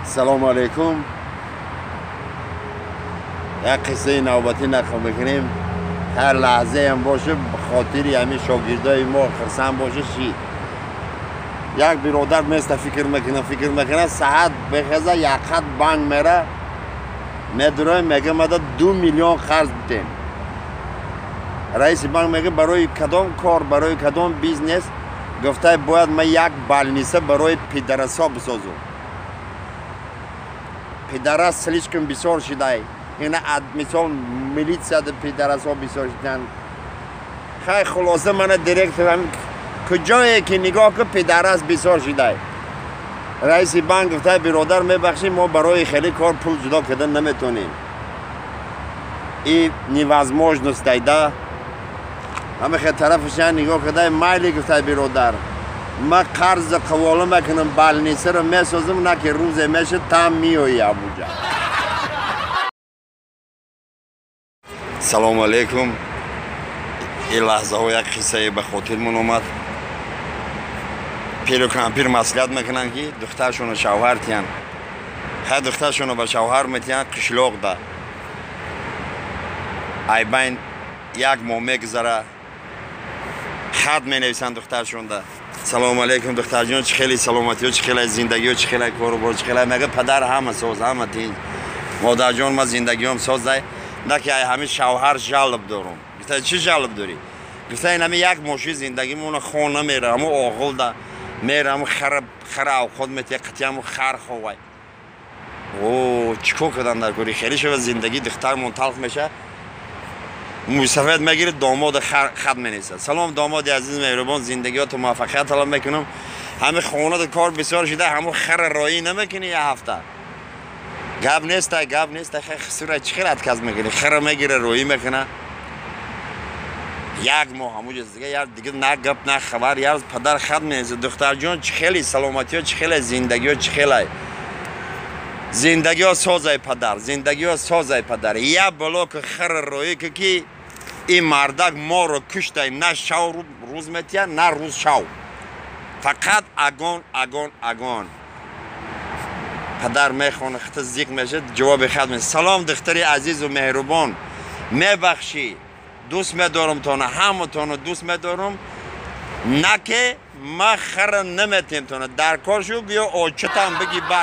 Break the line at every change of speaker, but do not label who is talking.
Салому алейкум. Як қиссаи навбатӣ нақл мекунем. Ҳар лаҳзаам боша, хотири ҳамин шогирдои мо хирсанд боша шид. Як биродар места фикр мекуна, фикр мекуна, саат бехеза якқат банк мера, медуроем, мега мада 2 миллион қарз битем. Раиси банк мега барои кадом кор, барои кадом бизнес? Гуфта бояд ман як больница барои пидарасо бисозум. Пидарас слишком бисёр шидай. Ина мисол милитсияда пидарасо бисёр шидан. Хай хулоса мана директор куҷое ки нигоҳ кун пидарас бисёр шидай. Раиси банк гуфта биродар мебахшӣ, мо барои хеле кор пул ҷудо кардан наметонем. И невозможность дайда. Ҳама хел тарафашан нигоҳ карда майли гуфта биродар. Ма қарза қавола мекунам, больницаро месозам, на ки рӯзе мешад там миёи абуҷа. Салому алейкум. Ин лаҳзаҳо як қиссае ба хотирмон омад. Пиру кампир маслиҳат мекунанд ки духтаршонро шавҳар тиҳанд. Хай духтаршонро ба шавҳар метиҳанд қишлоқ да. Айбайн як моҳ мегузара, хат менависанд духтаршонда. Салому алейкум духтарҷон, чӣ хеле саломатиё, чӣ хеле зиндагиё, чӣ хеле корубор, чӣ хеле. Мега падар ҳама соз, ҳама тинҷ. Модарҷон, ма зиндагиём созай, на ки ай ҳамин шавҳар жалоб дорум. Гуфта чӣ жалоб дорӣ? Гуфта ин ҳами як мошин зиндагимона хона мера, ҳаму оғилда мера, ҳаму хара авқот метия, қатъи ҳаму хар ховай. О, чӣ кор кардан дар кори? Хеле шава зиндагӣ духтармон талх меша. Мусафед мегирид, домода хат менависад. Салом домоди азиз меҳрубон, зиндагиёту муваффақият талаб мекунам. Ҳами хонада кор бисёр шида, ҳаму хара роӣ намекунӣ як ҳафта. Гап нестай, гап нестай, хай хисура чӣ хел отказ мекунӣ? Хара мегира, роӣ мекуна. Як моҳ ҳамуҷа дига, як дига на гап, на хабар, як падар хат менависад. Духтарҷон, чӣ хели саломатиё, чӣ хеле зиндагиё, чӣ хелай? Зиндагиё созай падар, зиндагиё созай падар. Як блок хара роӣ ки ин мардак моро куштай, на шав рӯз метия, на рӯз шав. Фақат агон, агон, агон. Падар мехона, хата зиқ мешад, ҷавоби хат мешад. Салом духтари азизу меҳрубон, мебахшӣ, дӯст медорам тона, ҳаматонро дӯст медорам, на ки ма хара наметем тона. Дар кор шу, биё очатам биги бар.